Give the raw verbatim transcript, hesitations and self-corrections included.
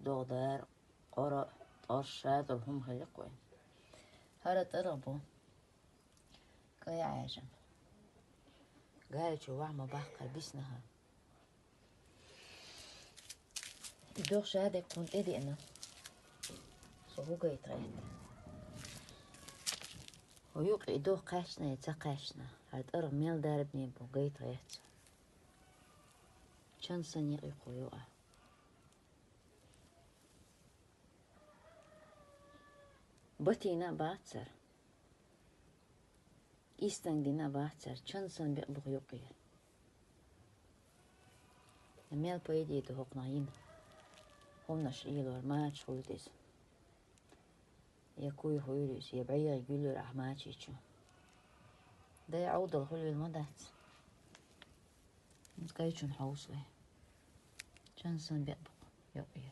догӀа дара, къора, тӀорша долу хӀума хилла кхой. ХӀара тӀаргӀа бу. КӀай Ӏаьржина. Гайчу ваьхьа ма баккхара биснаха. И догӀа ша деккхун тӀедеана. Со хӀу гайта гӀерта. ХӀу юкъа и догӀа кхаьчна я ца кхаьчна. ХӀара тӀаргӀа мел дарбане бу гайта гӀерта. Чан сан некъ юкъа юкъа. Батийна а бацара. Истанг дина а бацара. Чан сан бекъ бу юкъера. Мел пайде ду хӀокхунах йина. ХӀуманаш ийлор мача хуьлда иза. Я куй хуьйла иза, я бӀегӀий гуьллур ахь мачийчу. Дай Ӏовдал хуьлийла ма дац. Кайчун хьовсале. Чан сан бекъ бу юкъера.